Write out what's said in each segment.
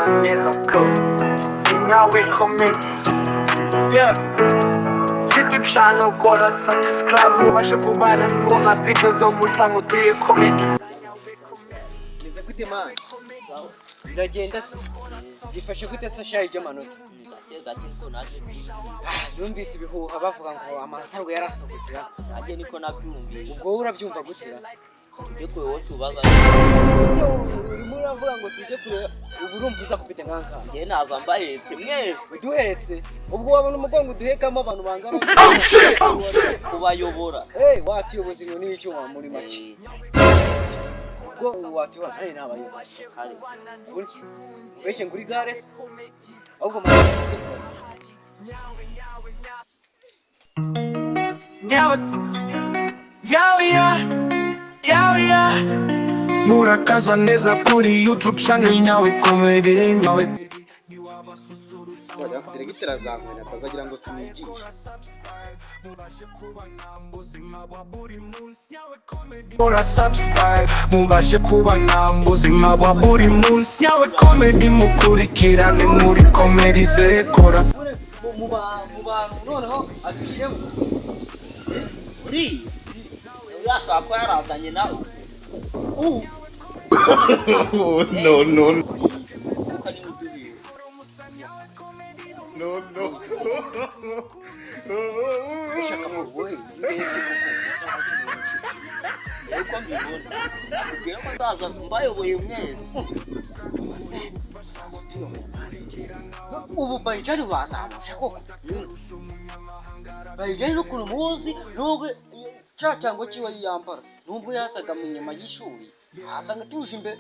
Murakaza neza ko Nyawe Comedy. Yeah. YouTube channel, kora subscribe ubashe kubana nubona video zo gusa ngo tuye comedy. Meze gute man? Biragenda se? Byifashe gute se shayi by'amanota? Gake gake ko nanjye. Ah, numvise ibihuha bavuga ngo amanota ngo yarasohotse. Nanjye niko nabyumvise. Ubwo wowe urabyumva gute? Tujye kure wowe tubaza. Ese urimo uravuga ngo tujye kureba, ubu urumva uzakubita nkanka? Njye naza mbahetse mwese. Uduhetse? Ubwo wabona umugongo uduhekamo abantu bangana? Kubayobora. Eh, watuyoboza inkoni y'icyuma muri make. Ubwo watuyobora ntari nabayobora. Kare. Ubeshye ngo uri gare se? Ahubwo mama. Nyawe, yawe ya, yawe ya. Murakaza neza kuri YouTube channel Nyawe Comedy, Nyawe. Diregiteri azankwena atazagira ngo sinigishe. Kora subscribe mubashe kubana mu buzima bwa buri munsi. Nyawe Comedy, mukurikirane muri comedy ze, kora Mu bantu noneho adushyiremo. Uriya uriya ashobora kuba yarazanye nawe. No, no. Kuko niwe uduhiye. No, no. Ushaka mu wowe Njyewe uko mbibona, nakubwiye ko nzaza mbayoboye mwese. Ubu Bayijani bazamusha koko. Bayijani n'ukuntu muzi, nubwo cya cyango kiwe yiyambara, nubwo yasaga mu nyuma y'ishuri asanga atuje imbere.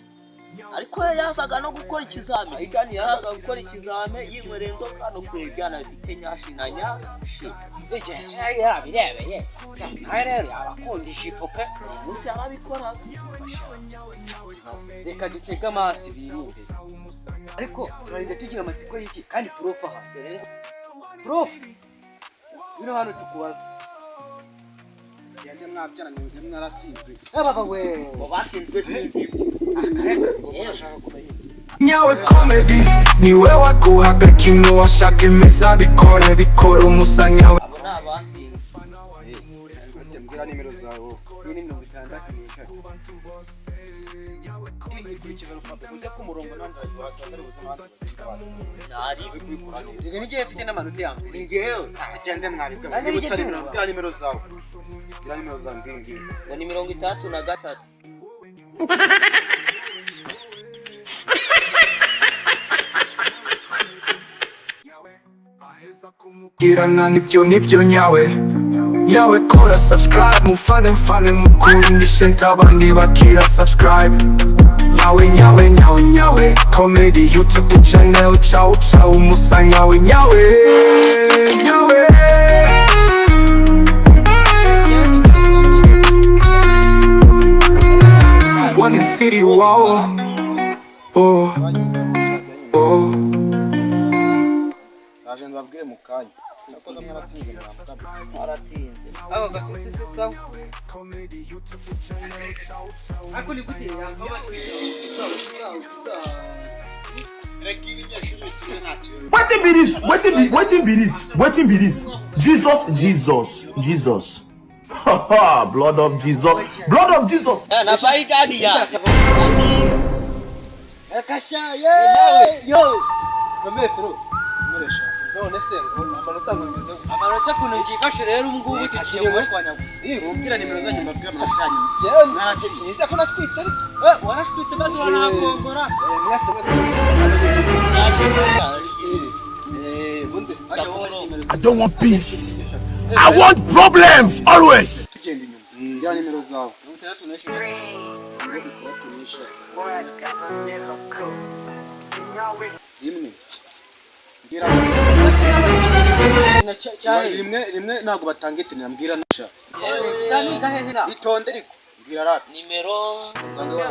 Ariko we yazaga no gukora ikizami. Igani yazaga gukora ikizame yinywereye inzoga no kureba ibyana bifite nyashi na nyashi. Yabirebeye nawe rero yabakunda ijipo pe. Buri munsi yarabikoraga. Reka dutege amaso ibiri imbere, ariko turarinda tugira amatsiko y'iki kandi prof aha. Prof, bino hano tukubaza. Gende mwabyaranye, mwaratsinzwe. Ababa we. Ngo batsinzwe sinzi. Urashaka kumenya? Nyawe Comedy niwe waguhaga kimwe washaka imeza bikora bikora umusa nyawe. Abo ni abatsinzwe. Ati mbwira nimero zawe wowe. Iyi ni 63. Ikurikiza alphabet ujya ku murongo nandi wasanga ari ubuzima abandi. Ntari. Uzi kubikora neza. Reka n'igihe mfite n'amanota ya mbere. Ni njyewe. Gende mwaribwa. Ane Niba utari n'igihe. mbwira nimero zawe. Mbwira nimero zawe mbwira mbwira. Ngo ni 63. Girana nibyo nibyo nyawe nyawe, kora subscribe mufane mfane mukundishe ntabandi bakira subscribe. Nyawe nyawe nyawe nyawe Comedy YouTube channel, ciao ciao musa nyawe nyawe nyawe. One in city, wow, oh oh. Naje ndababwire mu kanya. Nakoze mwaratsinzwe mwamukabye. Twaratsinze. Ako gatutsi se sawa? Ariko ni gute yakaba? Reka ibinyeshuri bitsinze nta kibazo. Wetin be this? Wetin be, wetin be this? Wetin be this? Jesus, Jesus, Jesus, blood of Jesus, blood of Jesus. Na Bayijani ya. Kasha ye yo. Metero. Nkoresha. None se ngo amanota ngo bimeze gute? Amanota kuntu byifashe rero ubu ngubu tugiye gushwanya gusa. Mbwira nimero zanyu mbabwire amanota yanyu. Yewe. Mwaratsinze ko natwitse ariko. Eh, warashwitse maze uranakongora. Mwese mwese. Yaje. Bundi. I don't want peace. I want problems always. Tugenda inyuma. Mbwira nimero zawe. 63. 63. Rimwe. Mbwira Na cyahe. Rimwe rimwe ntabwo batanga itinira mbwira nasha. Tani gahehera. Itonde ariko. Mbwira rap. Nimero. Usanga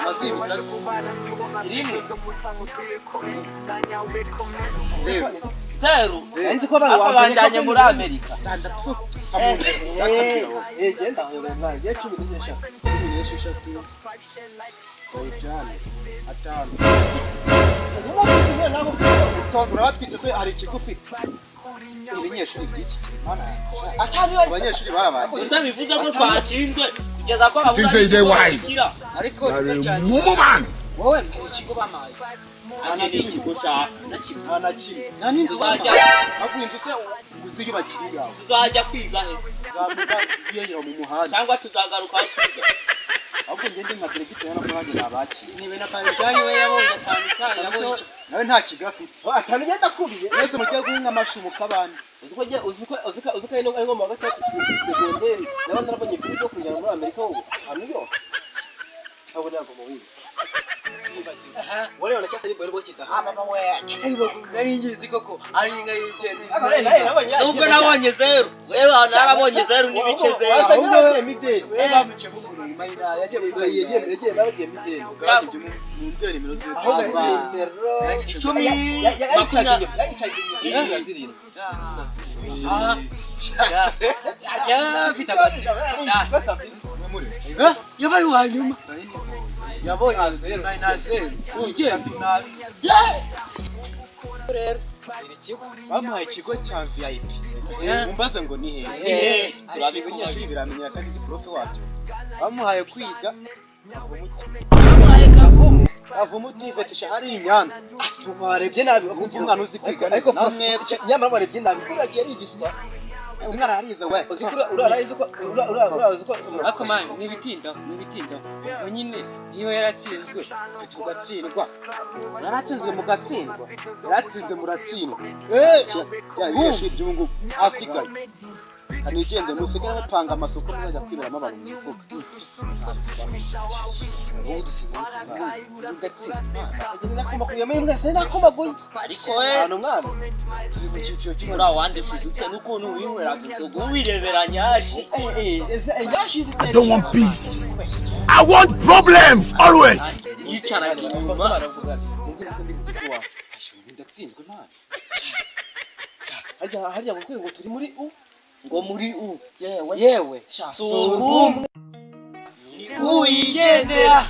maze Bitatu. Rimwe. Zeru. Zeru. Nzi ko bari Ako banjyanye muri Amerika. Tandatu. Eh, genda aho mwana, ngiye 14. 16. Bayijyane. 5. Urabatwitse se, hari ikigo ufite? Ibinyeshuri by'iki mana? Abanyeshuri barabanje. Gusa bivuze ko twatsinzwe kugeza ko bavuga Think say they wise. Ariko Mumu man. wowe mbwira ikigo bamaye. Nta n'ikigo ushaka na kimwe. Nta na kimwe. Nta n'inzu Tuzajya bamaye. Ahubwo inzu se uziyubakira iyawe? Tuzajya kwiga he? Uzavuga yiyongera mu muhanda. Cyangwa tuzagaruka aho twiga? Ahubwo ngende nka diregiteri na nanjye nabakira. Niwe na Parijani we yabonye 5 5, yabonye Nawe nta kigo afite. 5 ngenda akubiye. Mwese mugiye guhinga amashu mu kabande. Uzi ko uzi ko uzi ko uzi ko ari nko mu wa gatatu segonderi naba narabonye kuri bwo kujyana muri Amerika ubu ahantu yose. Ntabwo ntabwo mubizi. Wale wana cyasa yibo kita. Ah mama we, cyasa yibo nari ngizi koko ari inka y'igeni. Nubwo nabonye zeru, wewe narabonye zeru n'ibice zeru. Ahubwo we mideli. We bamuce buguru mayina yagiye yagiye yagiye bagiye mideli. Ubwabyo mumbwire nimero ziwe. Ahubwo 10, yayicagiye 20. yayicagiye 7. Ah. Ya mfite amatsiko. Yabaye uwa nyuma. Yabonye zeru na zeru. Ugenda. Rero Bamuhaye ikigo cya VIP. Mumbaze ngo ni hehe? Hehe. Ariko abanyeshuri biramenyera kandi izi profe wabyo. Bamuhaye kwiga Kavumu TVET hari i Nyanza. Warebye nabi. Wumva umwana uzi kwiga ariko neza. Namwe nyamara warebye nabi uragiye ari igiswa. Umwana arize we. Uzi ko urazi ko urazi ko ariko man nibitinda nibitinda ubwo nyine niba yaratsinzwe tugatsindwa. Yaratsinzwe mugatsindwa. Yaratsinzwe muratsindwa. Eh, ya ibikoresho by'ubu ngubu asigaye. Kanigende musigare mupanga amasoko muzajya kwiberamo abantu mu mifuka. Ubu dutsindwa nakomaguye. Ariko we ahantu mwana turi mu cyiciro kimwe. Uriya wandishije ute n'ukuntu winyweraga inzoga wirebera nyashi? I don't want peace. I want problems always. Yicaraga inyuma. Ndatsinzwe mwana. Harya harya ngo ngo turi muri u Ngo muri u yewe yewe Si ubumwe, ni uyigendera.